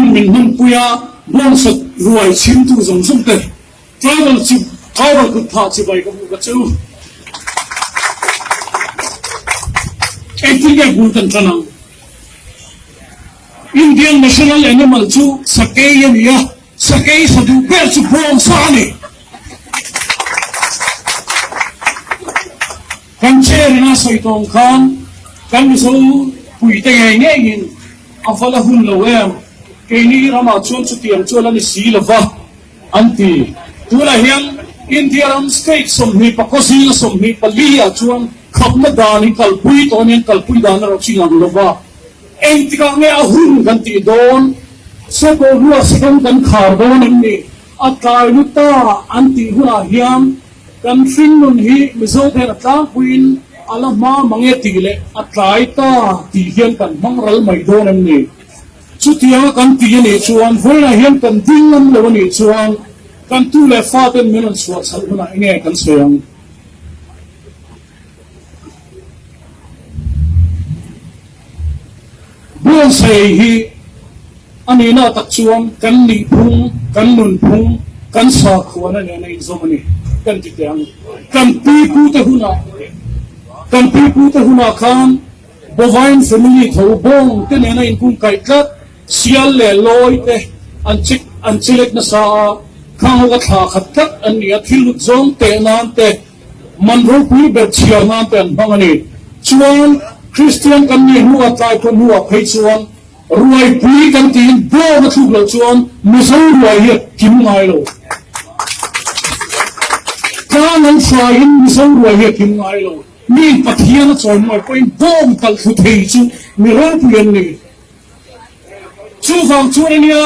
Hun min hmanpui a, bawngsa ruai chhimtu zawng zawng te tribal chi tribal kut phah chibai ka hmuh ka che u. Engtin nge bul kan tan ang? Indian national animal chu sakei a ni a, sakei sa duh ber chu bawngsa a ni. Kan chair ina sawi tawng khan kan Mizo puite ngei ngeiin a va la hun lo em, keini ramah chuan chutiang chu a la ni si lo va, an ti. Tunah hian India ram state 24 zinga 24 ah chuan khapna dan hi kalpui tawh aniang kalpui dan erawh chu inang lo va. Engtikah nge a hun kan tih dawn? Sawkaw hnua sikawng kan khar dawn em ni? A tlai lu ta an tih hunah hian kan hringnun hi Mizo hian a tlangpuiin a la hma mang e tih leh a tlai ta tih hian kan hmang ral mai dawn em ni? Chutianga kan tih a nih chuan vawiinah hian kan ding ngam lo a nih chuan kan tu leh faten min rawn chhuah chhalh hunah enge kan sawi ang? Buansei hi a nihna tak chuan kan nihphung, kan nunphung, kan sakhuana nen a inzawm a ni kan ti teh ang. Kan pipute hunah, kan pipute hunah khan bovine family tho bawng te nena inkungkaih tlat, sial leh lawi te an chik an chilek nasa a, khang ho ka thla khat tlat an ni a, thil hlut zawng teh nan te, Man ropui ber chhiar nan te an hmang a ni. Chuan Kristian kan nih hnuah tlai pawh hnuah phei chuan ruaipui kan tiin bawm a thluk loh chuan Mizo ruai hi a kim ngai lo. Tlang an hraiin Mizo ruai hi a kim ngai lo. Mi Pathian a chawimawi pawhin bawm kalh thlu thei chu mi ropui an ni. Chuvang chuan a nia,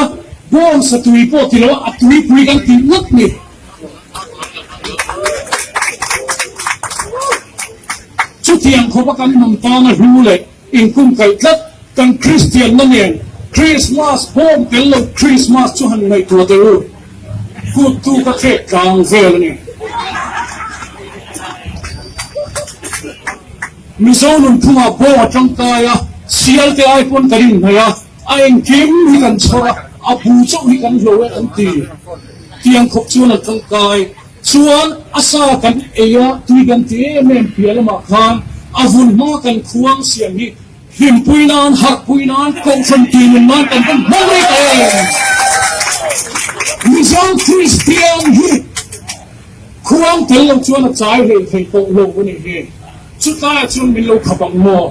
bawng sa tui pawh ti lo a tuipui kan tih ngawt ni. Chutiang khawpa kan hnam tana hlu leh inkumkaih tlat kan Kristianna nen Krismas bawng tel lo Krismas chu han ngaihtuah teh u. Kut tu ka thlek tlang vel a ni. Mizo nunphungah bawng a tangkai a, sial te ai pawn kan inhnaih a, a engkim hi kan chhawr a, a bu chauh hi kan hlo e an ti. Tiang khawp chuan a tangkai. Chuan a sa kan ei a, tui kan ti em em piah lamah khan a vun hma kan khuang siam hi hlimpui nan, harhpui nan, kohhran tih nun nan kan va hmang rih ta em! Mizo Kristian hi khuang tel lo chuan a chai hlei thei tawh lo a nih hi. Chutlaiah chuan min lo khap ang maw?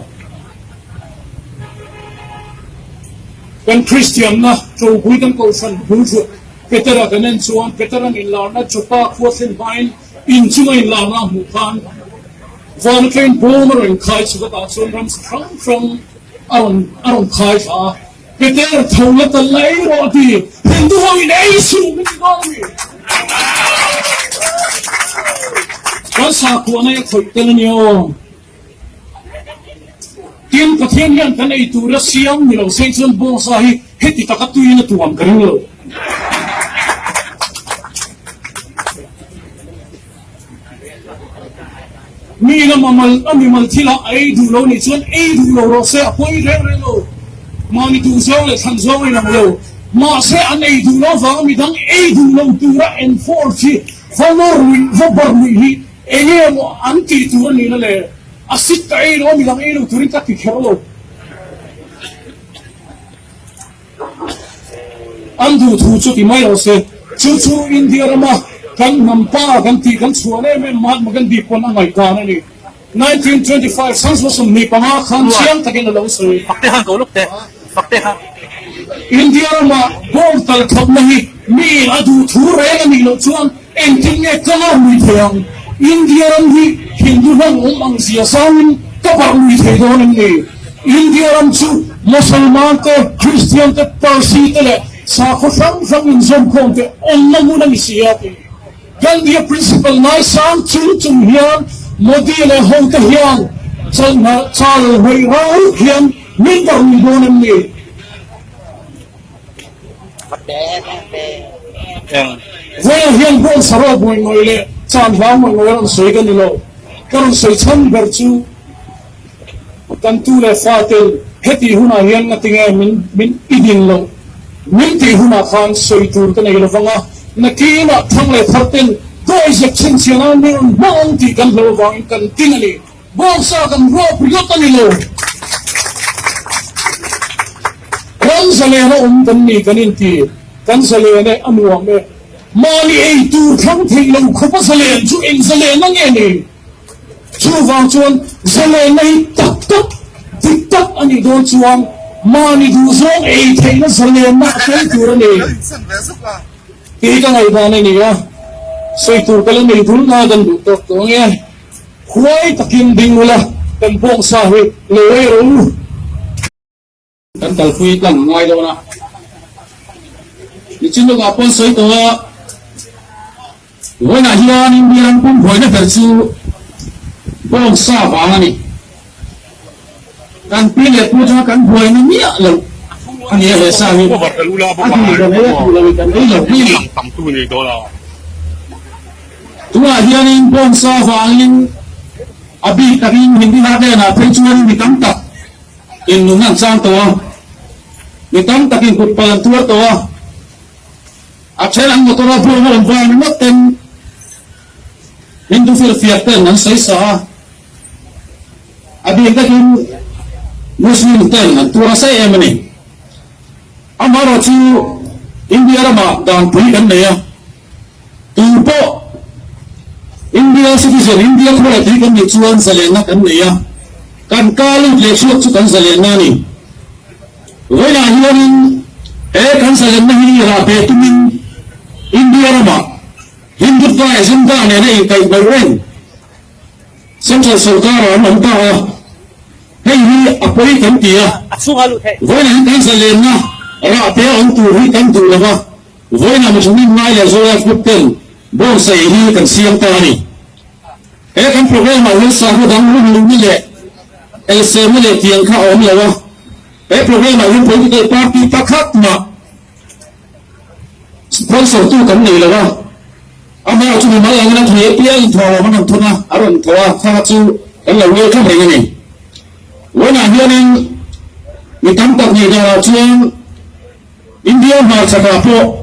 Kan Kristianna tlawmpui kan kohhran bul chu Petera kan en chuan Petera'n inlarna Joppa khua thlen hmain in chunga inlarna a hmuh khan van atangin bawm a rawn inkhai chhuk a, tah chuan ramsa hrang hrang a rawn a rawn khai thla a. Peter tho la ta lai rawh a ti, Hindu ho in ei suh min ti dawn a ni. Kan sakhuana hi a khawih tel a nia aw. Tin, Pathian hian kan ei tura siam ni lo se chuan bawngsa hi heti taka tuiin a tuam ka ring lo. Mi lam a mal a mimal thil ah a ei duh lo nih chuan ei duh lo rawh se a pawi reng reng lo. Mahni duh zawng leh thlan zawng a inang lo. Mahse an ei duh lo avanga midang ei duh lo tura enforce hi va nawr luih va bar luih hi eng emaw an tih tur a nihna le a sit ka ei lo a midang ei lo turin ka ti kher lo. An duh thu chu ti mai rawh se. Chu chu India rama kan hnam pa kan tih kan chhuan em em Mahatma Gandhi pawn a ngaihdan a ni. 1925 Sanskrit 25 khan chiang takin a lo sawi. India rama bawng tal thawkna hi mi a duh thu reng a nih loh chuan engtin nge ka ngar lui thei ang? India ram hi Hindu hlawm awm ang zia zangin ka barh lui thei dawn em ni? India ram chu Mosalman te, Kristian te, Parsi te leh sakhaw hrang hrang inzawmkhawm te awmna hmun a ni si a ti. Gandhi-a principle ngaisang chung chung hian Modi leh hote hian chalhna chal hnaih rau hian min barh lui dawn em ni? Vawiin hian Bawng Saraw buai ngawih leh Chan hlau ngawih ngawih a rawn sawi ka ni lo. Ka rawn sawi chhan ber chu kan tu leh fa ten hetih hunah hian ngatinge min min i din loh. Min tih hunah khan sawi tur ka nei lovang a, nakinah thang leh thar ten dawizep chhinchhiah nan min rawn hmang ang tih kan hlo avangin kan ding a ni. Bawngsa kan ruap ringawt a ni lo. Ram zalen a awm kan ni kan inti, kan zalen e, a nuam e. Mahni ei tur thlang theih lo khawpa zalen chu eng zalen a nge ni? Chuvang chuan zalenna hi tak tak, dik tak a nih dawn chuan mahni duhzawng ei theihna zalenna a tel tur a ni tih ka ngaihdan a ni a, sawi tur ka la nei dul na kan duh tawk tawh ang e. Huai takin ding ula kan bawngsa hi lo ei rawh u. Kan kalpui tlang a ngai dawn a, nichin lawkah pawn sawi tawh a, vawiinah hian India ram pum buaina ber chu bawng sa vang a ni. Kan pi leh pu atanga kan buaina miah loh a ni a he sa hi. A duh kan ei a duh loh kan ei lo mai a ni. Tunah hianin bawng sa vangin a bik takin Hindi hnenah phei chuan mi tam tak In nun an chang tawh a, mi tam takin kut pal an tuar tawh a, a then an motor a buang a awm vang ringawt ten Hindu firfiak ten an sawi sa a, a bik takin Muslim ten an tuar nasa em a ni. Amaherawh chu India ramah danpui kan nei a, tu pawh India citizen, India khaw leh tui kan nih chuan zalenna kan nei a, kan ka lut leh chhuak chu kan zalenna a ni. Vawiinah hianin he kan zalenna hi rah pe tumin India ramah Hindutva agenda nena inkaihhnawih reng Central sorkarah an awm ta a, hei hi a pawi kan ti a, vawiinah hian kan zalenna rah pe a awm tur hi kan duh lo va. Vawiinah mihring ngai leh Zoram group ten bawngsaih hi kan siam ta a ni. He kan program ah hian sakhaw dang rinluhna leh elsemna leh tiang kha a awm lo a. He program ah hian political party pakhat mah sponsor tu kan nei lo a. Amaherawhchu chu mimal angin a thei apiang in thawhlawm an rawn thun a, a rawn tho a, kha chu kan lo welcome reng a ni. Vawiinah hianin mi tam tak ngaihdan ah chuan India hmarchhakah pawh.